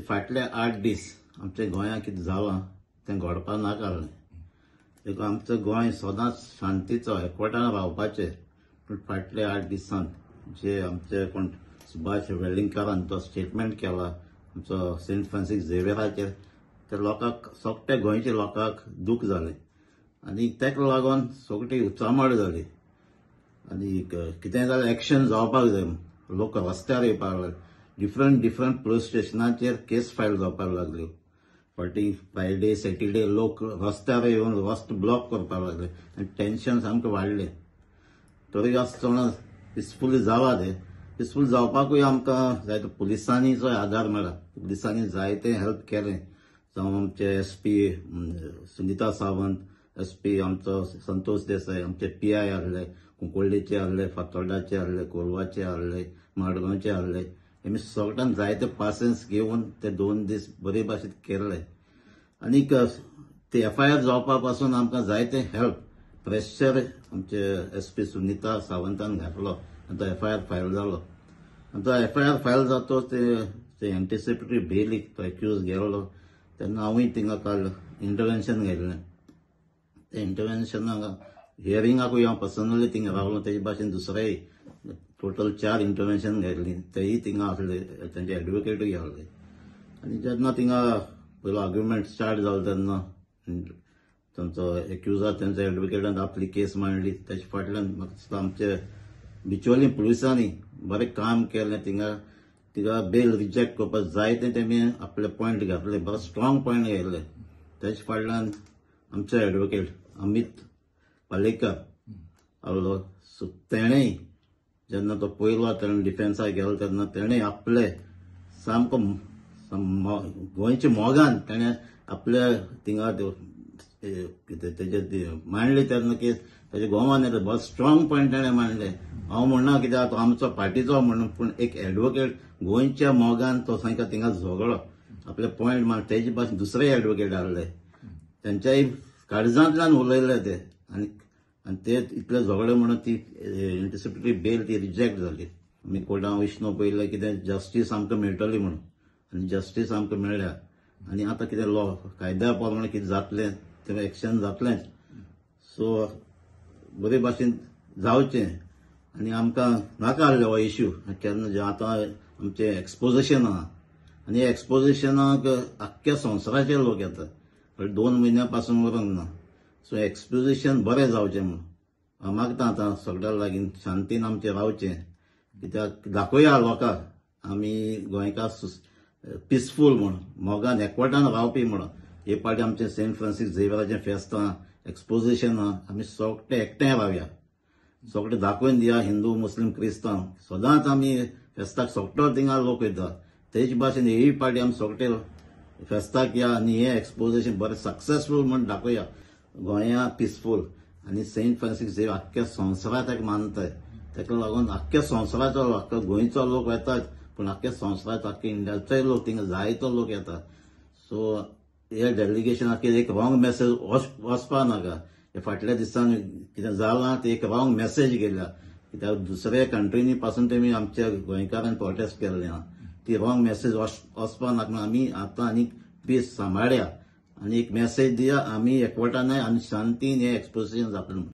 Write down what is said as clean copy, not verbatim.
फाटले 8 दीस आमच्या गोंयांत कितें जालां तें घडपाक नाका जालें. देखून आमचो गोंय सदांच शांतीचो एकवटान रावपाचें, पूण फाटले 8 दिसांत जे आमचे कोण सुभाष वेलिंगकारान तो स्टेटमेंट केला आमचो सेंट फ्रांसीस झेवियराचेर, ते लोकांक सगळे गोंयच्या लोकांक दूख जालें आनी ताका लागून सगळी उचामळ जाली आनी कितें जाल्यार एक्शन जावपाक जाय. लोक रस्त्यार येवपाक लागले, डिफरंट डिफरंट पुलीस स्टेशनाचेर केस फायल जावपाक लागल्यो. फाटीं फ्रायडे सॅटरडे लोक रस्त्यार येवन रस्तो ब्लॉक करपाक लागले आनी टेंशन सामकें वाडलें. तरी आसतना पिसफूल जाला, तें पिसफूल जावपाकूय आमकां जायते पुलिसांनीचो आदार मेळ्ळा. पुलिसांनी जायते हेल्प केलें, जावं आमचे S P Sunita Sawant, S P आमचो संतोष देसाय, आमचे पी I आहले, कुंकळ्ळेचे आहले, फातोर्डाचे आहले, कोलवाचे आहले, मडगांवचे आहले. आमी सगळ्यान जायते पासेंस घेवन ते 2 दीस बरे भाशेन केल्ले. आनीक ते एफ I R जावपा पासून आमकां जायते हेल्प प्रेशर आमचे एस पी सुनीता सावंतान घातलो आनी तो एफ I R file जालो. आनी तो एफ I R file जातोच ते एंटिसिपेटरी बेलीक तो एक्यूज गेल्लो तेन्ना हांवूय थिंगा काल इंटरवेन्शन घेतलें. ते इंटरवेन्शनाक हियरिंगाकूय हांव पर्सनली थिंगा रावलो. तेजे भाशेन दुसरेय टोटल 4 इंटरवेन्शन घेतली, तेय थिंगा आसले, तेंचे एडवोकेटूय आहले. आनी जेन्ना थिंगा पयलो आर्ग्युमेंट स्टार्ट जालो तेन्ना तांचो एक्युजार तेंच्या एडवोकेटान आपली केस मांडली. तेजे फाटल्यान म्हाका दिसता आमचे बिचोली पुलिसांनी बरें काम केलें. थिंगा तिका बेल रिजेक्ट करपाक जाय तें तेमी आपले पॉयंट घातले, बरो स्ट्रॉंग पॉयंट घेतले. तेजे फाटल्यान आमचो एडवोकेट अमित पालेकर आहलो, सो तेणेय जेन्ना तो पयलो तेणें डिफेन्साक गेलो तेन्ना तेणें आपले सामको गोंयच्या मोगान तेणें आपल्या थिंगा कितें तेजे मांडले तेन्ना केस तेजे गोवान येता बरो स्ट्रॉंग पॉयंट तेणें मांडले. हांव म्हणना कित्याक तो आमचो पार्टीचो म्हणून, पूण एक एडवोकेट गोंयच्या मोगान तो सामको थिंगा झगडो आपले पॉयंट मांड. तेजे भाशेन दुसरेय एडवोकेट आहले, तेंच्याय काळजांतल्यान उलयले ते आनी आनी ते इतले झगडे म्हणून ती एंटिसिपेटरी बेल ती रिजेक्ट जाली. आमी कोर्टान वयतना पयलें कितें जस्टीस आमकां मेळटली म्हणून, आनी जस्टीस आमकां मेळ्ळ्या. आनी आतां कितें लॉ कायद्या प्रमाणे कितें जातलें तें एक्शन जातलेंच. सो बरे भाशेन जावचें आनी आमकां नाका आहलो हो इश्यू केन्ना. जें आतां आमचें एक्सपोजिशन आहा आनी एक्सपोजिशनाक आख्ख्या संवसाराचे लोक येतात, 2 म्हयन्या पासून उरूंक ना. सो एक्सपोजिशन बरें जावचें म्हणून हांव मागता आतां सगळ्या लागीं शांतीन आमचें रावचें, कित्याक दाखोवया लोकांक आमी गोंयकार पिसफूल म्हूण, मोगान एकवटान रावपी म्हणून. हे पाटी आमचें सेंट फ्रांसीस झेवियराचें फेस्त आहा, एक्सपोजिशन आहा, आमी सगळे एकठांय रावया, सगळे दाखोवन दिया हिंदू मुस्लीम क्रिस्तांव. सदांच आमी फेस्ताक सगळो थिंगा लोक वयता, तेज भाशेन ही पाटी आमी सगळे फेस्ताक या आनी हें एक्सपोजिशन बरें सक्सेसफूल म्हूण दाखोवया. गोंया पिसफूल आनी सेंट फ्रांसीस झेवियर आख्ख्या संवसाराक ताका मानताय, ताका लागून आख्ख्या संवसाराचो आख्खो गोंयचो लोक येतात, पूण आख्ख्या संवसाराचो आख्ख्या इंडियाचोय लोक थिंगा जायतो लोक येतात. सो हे डेलिगेशनाक एक रॉंग मेसेज वचपा नाका. हे फाटल्या दिसांनी कितें जालां तें एक रॉंग मेसेज गेल्या, कित्याक दुसऱ्या कंट्रीनी पासून तेमी आमच्या गोंयकारान प्रोटेस्ट केल्लें आहा, ती रॉंग मेसेज वचपा नाका. म्हणून आमी आतां आनी पीस सांबाळया आनी एक मेसेज दिया आमी एकवटान आनी शांतीन हें एक्सपोजिशन जातलें.